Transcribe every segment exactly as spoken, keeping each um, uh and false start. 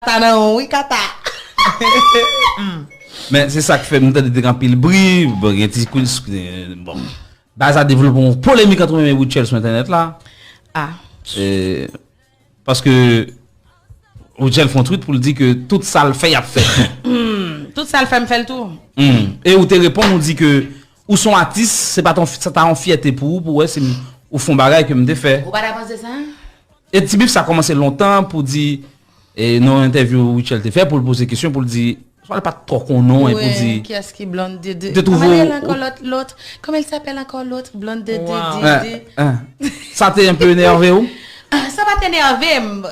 Kata nan ou, wi, kata. Men se sa k fè m tande te gen anpil bri, bon, gen ti kou, bon. Bagay sa devlope yon polemik ant mwen e Rutshelle sou entènèt la. Ah. E, paske Rutshelle fè yon tweet pou l di ke tout sa l fè, y ap fè. Tout sa l fè, m fè l tou. Hmm. E ou te reponn, ou di ke ou se yon atis, se pa ton, se ta yon fyète pou ou, pou wè si m- ou fè yon bagay ke m te fè. Ou pa ta panse sa? E ti bif sa kòmanse lontan pou di, e nan entèvyou Rutshelle te fè, pou l poze kesyon, pou l di, swa l pa t twò konnen, e pou di, Qui est-ce qui blonde de, de, Te trouve comment elle ou- encore l'autre, l'autre, comment elle s'appelle encore l'autre, blonde de, de, Wow. de, Hein, de. Hein. Sa te enpe enève ou? Ah, sa pa t enève m.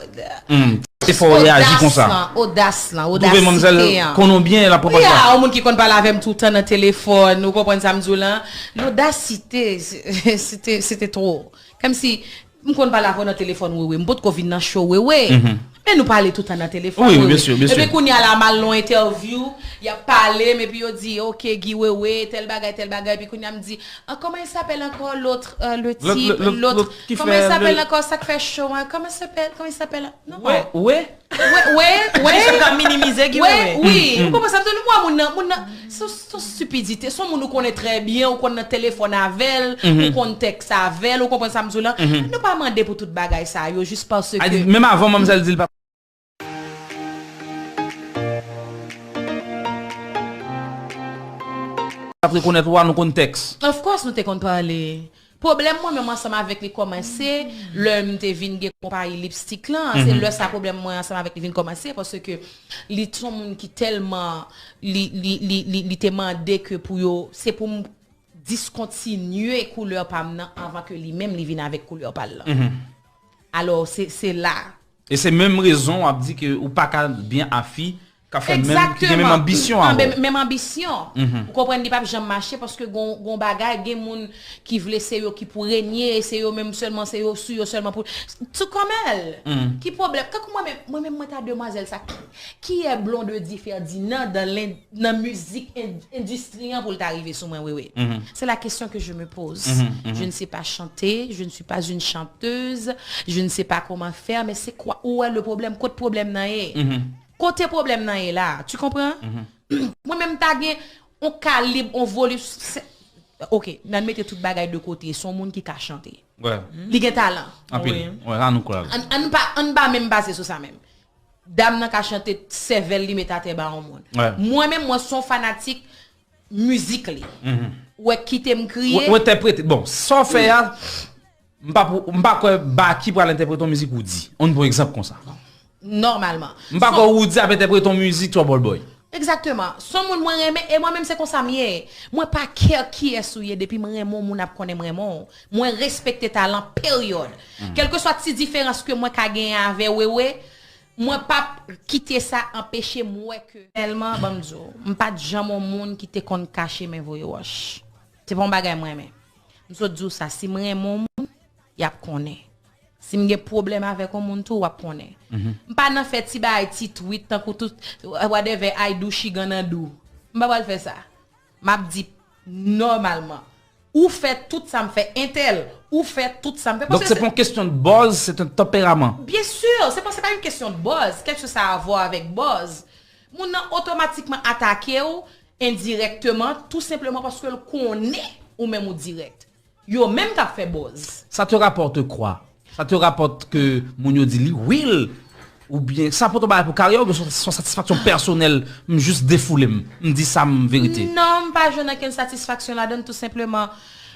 Hmm. Se fò w reyaji konsa. Odas lan, odas lan, Ou twouve manmzèl odasite an. Konnen w byen, l ap pran Wi, pòz la. a, yon moun ki konn pale avè m tout tan nan telefòn, ou konprann sa m di w lan? Lodasite, se te, se te two. Kòmsi, m konn pale avè w nan telefòn, Wewe. M potko vin nan show, Wewe. Men nou pale tout tan nan telefòn, Wi, wi, Wewe. bien sûr, bien sûr. Epi kounye a la, m al nan yon entèvyou, y ap pale m, epi yo di, ok, Guy Wewe, tèl bagay, tèl bagay. Epi kounye a m di, ah, comment il s'appelle encore l'autre, euh, le L'autre, type, l'autre, l'autre, l'autre, l'autre qui comment il fait s'appelle le- encore, sa k fè show, hein? Comment ça s'appelle, comment il s'appelle? Non. Wè, wè. Wè, wè, wè. Jis pou ka minimize Guy Wè, Wewe. wi. Ou konprann sa m di w, nou wè moun nan, moun nan, se se yon stipidite. Se yon moun ou konnen trè byen, ou konn nan telefòn avè l, ou konn tèks avè l, ou konprann sa m di w lan. Nou pa mande pou tout bagay sa yo, jis paske. A di, menm avan manmzèl di l pa ap rekonèt ou a, nou konn tèks. Of course, nou te konn pale. Pwoblèm mwen menm ansanm avèk li kòmanse lè m te vin gen konpayi lipstik lan. Se lè sa pwoblèm mwen ansanm avèk li vin kòmanse, paske li t yon moun ki tèlman, li, li, li, li, li te mande ke pou yo, se pou m diskontinye koulè pa m nan anvan ke li menm li vin avèk koulè pa l lan. Alò, se, se la. E se menm rezon w ap di ke ou pa ka byen a fi k ap fè menm, ki gen menm anbisyon a Anbe- ou. Menm anbisyon. Ou konprann, li p ap janm mache paske gon, gon bagay, gen moun ki vle se yo ki pou renye, e se yo menm sèlman, se yo sou yo sèlman pou. Tout kòmèl. Ki pwoblèm? Kankou mwen menm, mwen menm mwen ta demwazèl sa. Qui est Blondedy Ferdinand dans l'in- nan mizik en- endistri an pou l ta rive sou mwen, Wewe? C'est la question que je me pose. Je ne sais pas chanter, je ne suis pas une chanteuse, je ne sais pas comment faire, mais c'est quoi? Où est le problème? Kot pwoblèm nan ye? Kote pwoblèm nan ye la? Tu comprends? Mwen menm ta gen on kalib, on volim. Se- Ok, n a mete tout bagay de kote. Se yon moun ki ka chante. Wè. Li gen talan. Anpil. Wi. Wè, ann nou kwè. Ann ann pa ann pa menm baze sou sa menm. Dam nan ka chante sèvèl li met atè ba yon moun. Wè. Mwen menm mwen se yon fanatik mizik li. Ou wè kite m kriye. Ou entèprete. Bon, sa w fè a, m pa pou- m pa kwè Baky pral entèprete yon mizik ou di. Ann pran egzanp konsa. Nòmalman. M pa kwè ou di ap entèprete yon mizik Trouble Boy. Egzakteman. Se yon moun mwen renmen e mwen menm se konsa m ye. Mwen pa care kiyès ou ye depi m renmen yon moun ap konnen m renmen w. Mwen respekte talan peryòd. Kèlkeswa ti diferans ke mwen ka genyen avè Wewe, mwen p ap kite sa anpeche m wè ke. Tèlman, ban m di w, m pa t janm yon moun ki te konn kache men voye wòch. Se pa yon bagay mwen renmen. M sot di w sa, si m renmen yon moun, y ap konnen. Si m gen pwoblèm avèk yon moun tou, w ap konnen. M pa nan fè ti bagay, ti tweet, tankou tout, whatever, I do, she gonna do. M pa pral fè sa. M ap di nòmalman. Ou fè tout sa m fè, entèl, ou fè tout sa m fè. Donk se pa yon kesyon de buzz, se yon tanperaman. Bien sûr, c'est pas, c'est pas une question de buzz. Qu'est-ce que ça a à voir avec buzz? Moun nan otomatikman atake w endirekteman, tou senpleman paske l konnen ou menm ou dirèk. Yo menm k ap fè buzz. Ça te rapporte quoi? Ça te rapporte ke moun yo di li real? Oubyen sa pote yon bagay pou karyè, oubyen se yon satisfaksyon pèsonèl, m jis defoule m, m di sa m verite? Non, m pa jwenn okenn satisfaksyon ladan l, tou senpleman.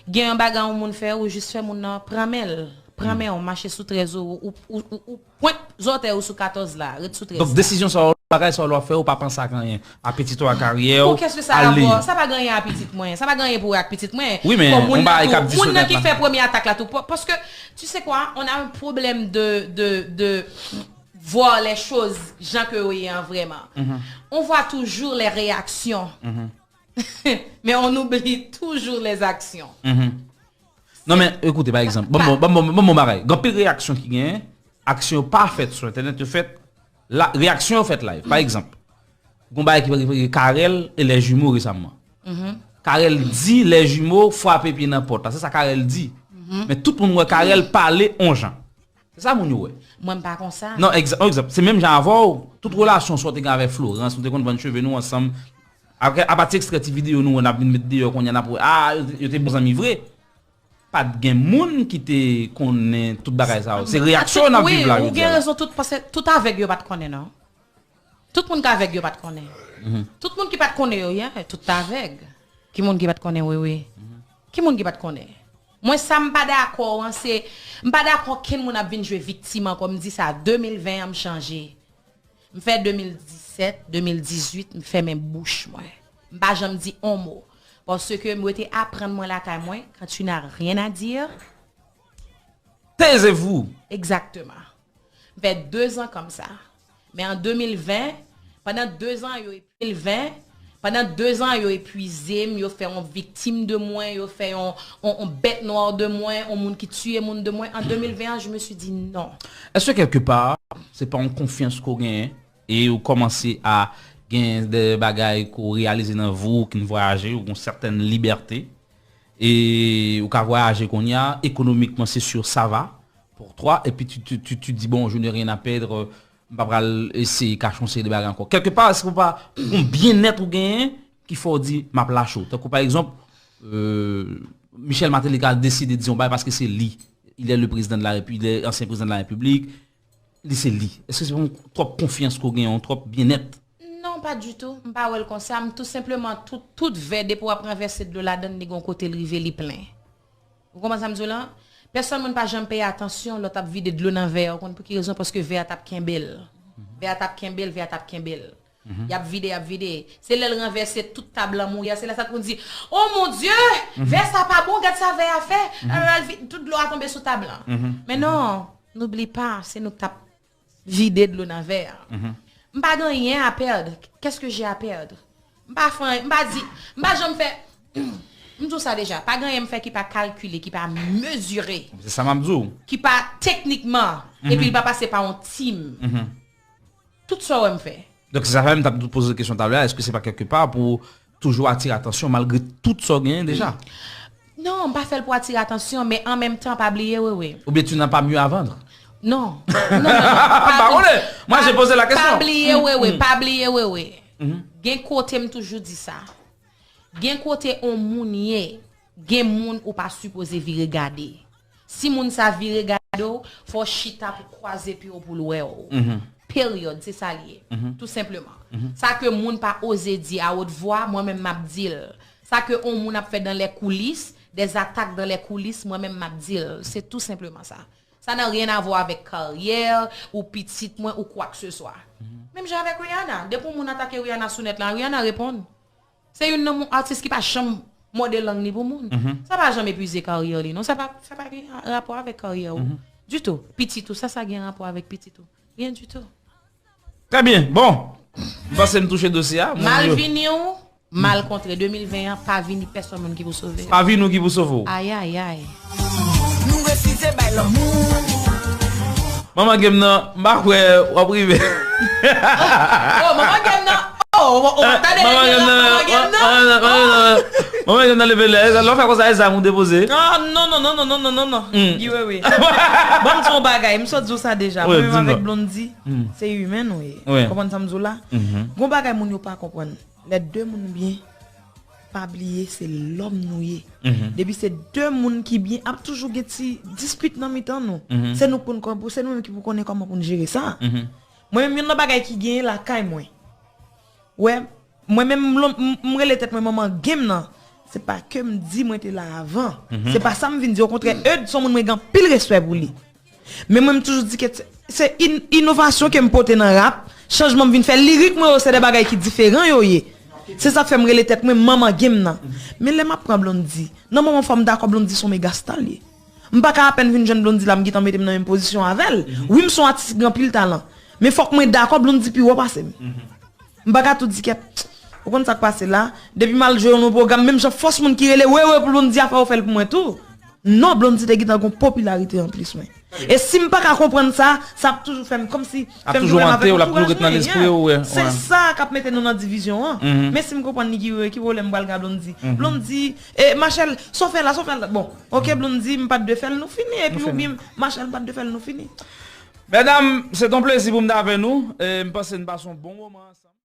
Gen yon bagay yon moun fè, ou jis fè moun nan pran men l. Pran men w, mache sou trèz ou, ou, ou, ou, ou pwent zòtèy ou sou katòz la, ret sou trèz la. Donk desizyon sa yo, bagay sa yo w ap fè, ou pa panse ak anyen. Apetit ou a karyè w, Pou kèsyon sa a ale. Bò, sa pa gen anyen ak pitit mwen. Sa pa gen anyen pou wè ak pitit mwen. Wi, men Bon, moun yon bagay nan k ap tou, moun nan disonèt ki la. Fè premye atak la tou. Pa- Paske, tu sais quoi, on a un problème de, de, de voir les choses jan ke yo ye an vrèman. On voit toujours les réactions. Men on oublie toujours les actions. Non, men ekoute, pa egzanp, ban m ban m ban m ban m yon bagay. Gen anpil reyaksyon ki genyen, aksyon yo pa fèt sou entènèt, yo fèt la, reyaksyon yo fèt live. Pa egzanp, gen yon bagay ki rive Carel et les jumeaux resamman. Carel di les jumeaux frape pye nan pòt la. Se sa Carel di. Men tout moun wè Carel pale on jan. Se sa moun yo wè. Mwen m pa konsa. Non, egzanp, egzanp, se menm jan avè w, tout relasyon sa w te gen avè Florence, nou te konn vann cheve nou ansanm. Apre, apati ekstrè ti videyo nou wè n ap vin met deyò kounye a n ap wè, ah, yo te, yo te bon zanmi vre. Pa t gen moun ki te konnen tout bagay sa yo. Se reyaksyon yo n ap viv la jodi a. Wi, ou gen rezon, tout, paske tout avèg yo pa t konnen, non. Tout moun k avèg yo pa t konnen. Tout moun ki pa t konnen yo, yeah, tout t avèg. Ki moun ki pa t konnen, wi, wi. Ki moun ki pa t konnen? Mwen, sa m pa dakò an, se, m pa dakò kenn moun ap vin jwe viktim ankò. M di sa, de mil ven an, m chanje. M fè de mil disèt, de mil dizuit, m fèmen bouch mwen. M pa janm di on mo. Paske m rete aprann mwen lakay mwen, quand tu n'as rien à dire, Taisez-vous. Exactement. M fè de zan kòmsa. Men an de mil ven, pandan de zan yo, de mil ven, pandan de zan yo epwize m, yo fè yon viktim de mwen, yo fè yon, yon, yon bèt nwa de mwen, yon moun ki tiye moun de mwen. An de mil ven an, je me suis dit non. Èske kèlkepa, se pa yon konfyans ke w genyen e ou kòmanse a gen de bagay ke w reyalize nan vi w, ou vin vwayaje, ou gen yon sètèn libète, e ou ka vwayaje kounye a, ekonomikman, se sur, ça va pour toi, epi tu, tu, tu, tu dis, bon, je n'ai rien à perdre, m pa pral eseye kache yon seri de bagay ankò. Kèlkepa, èske ou pa yon byennèt ou genyen ki fè w di, m ap lache w? Tankou, pa egzanp, euh, Michel Martelly ka deside di yon bagay paske se li. Il est le président de la République, il est ancien président de la République, li se li. Èske se pa yon twòp konfyans ke w genyen, yon twòp byennèt? Non, pas du tout. M pa wè l konsa. M tou senpleman, tout, tout vè, depi w ap ranvèse dlo ladan l, li gen yon kote l rive, li plen. Ou konprann sa m di w la? Pèsòn moun pa janm peye atansyon lè w t ap vide dlo nan vè a. Ou konn pou ki rezon? Paske vè a t ap kenbe l. Vè a t ap kenbe l, vè a t ap kenbe l. Y ap vide, y ap vide. Se lè l ranvèse tout tab lan mouri a, se lè sa pou n di, oh mon Dieu, vè sa pa bon, gad sa vè a fè. Alò, l vi-, tout dlo a tonbe sou tab lan. Men non, n'oublie pas, se nou k t ap vide dlo nan vè a. M pa gen anyen a pèd. Qu'est-ce que j'ai à perdre? M pa fè anyen, m pa di, m pa janm fè, m di w sa deja, pa gen anyen m fè ki pa kalkile, ki pa mezire, Se sa m ap di w. Ki pa teknikman, epi li pa pase pa yon tim. Tout sa w wè m fè. Donk, se sa fè m t ap poze kesyon talè a, èske se pa kèlkepa pou toujou atire atansyon malgre tout sa w genyen deja? Non, m pa fè l pou atire atansyon, men an menm tan, pa bliye, Wewe. Ou bien tu n'as pas mieux à vendre? Non. Non, non, non. Pa konnen. Moi, j'ai posé la question. Pa bliye, Wewe. Pa bliye, Wewe. Gen kote m toujou di sa. Gen kote on moun ye, gen moun ou pa sipoze vire gade. Si moun sa vire gade w, fò w chita pou kwaze pye w pou l wè w. Peryòd, se sa l ye. Tou senpleman. Sa ke moun pa oze di a wot vwa, mwen menm m ap di l. Sa ke on moun ap fè dans les coulisses, des attaques dans les coulisses, mwen menm m ap di l. Se tou senpleman sa. Ça n'a rien à voir avec karyè ou pitit mwen ou quoi que ce soit. Menm jan avèk Rihanna. Depi yon moun atake Rihanna sou nèt la, Rihanna reponn. Se youn nan moun atis ki pa janm mòde lang li pou moun. Sa pa janm epuize karyè li, non. Sa pa, sa pa gen rapò avèk karyè ou. Ditou. Pitit ou, sa, sa gen rapò avèk pitit ou? Rien du tout. Trè byen. Bon, m panse m touche dosye a. Mal vini w, mal kontre. De mil ven an, pa vini pèsòn moun ki pou sove w. Pa vini w ki pou sove w. Ay, ay, ay. Nou refize bay lanmou. Manman Game nan, m pa kwè w ap rive. Oh, manman Game nan. Oh, oh, oh, tande manman Game nan. Manman Game nan leve lè. Lè w fè konsa, e zam ou depoze. Ah, non, non, non, non, non, non, non, non. Guy Wewe. Ban m di yon bagay, m sot di w sa deja. Pwoblèm avèk Blondy, se imen nou ye. Konprann sa m di w la? Gon bagay moun yo pa konprann. Lè de moun byen, pa bliye se lòm nou ye. Depi se de moun ki byen, ap toujou gen ti dispit nan mitan nou. Se nou k pou n konn, se nou menm ki pou konnen kòman pou n jere sa. Mwen menm, youn nan bagay ki genyen lakay mwen. Wè, mwen menm, m, m, m rele tèt mwen manman Game nan. Se pa ke m di mwen te la avan. Se pa sa m vin di. Okontrè, Eude se yon moun mwen gen anpil respè pou li. Men mwen, m toujou di ke se, se in-, inovasyon ke m pote nan rap. Chanjman m vin fè. Lirik mwen yo, se de bagay ki diferan yo ye. Se sa k fè m rele tèt mwen manman Game nan. Men lè m ap pran Blondy, nan moman fò m dakò Blondy se yon megastar li ye. M pa ka apèn vin jwenn Blondy la, m gentan mete m nan menm pozisyon avè l. Wi, m se yon atis ki gen anpil talan. Men fòk mwen dakò Blondy pi wo pase m. M pa ka tou di kèt. Ou konn sa k pase la? Depi m al jwe yon pwogram, menm jan fòs moun ki rele Wewe pou Blondy a fè yo fè l pou mwen tou. Non, Blondy te gentan gon popilarite anplis mwen. E si m pa ka konprann sa, sa ap toujou fè m kòmsi, ap toujou hante w, l ap toujou ret nan lespri w. Se sa k ap mete nou nan divizyon an. Men si m konprann li, ki, ki pwoblèm m pral gen a Blondy? Blondy, e Machel, sa w fè la, sa w fè la. Bon, ok, Blondy, m pa t dwe fè l, nou fini. Epi oubyen Machel, m pa t dwe fè l, nou fini. Medam, se t on plezi pou m t avè nou. E m panse n pase yon bon moman ansanm.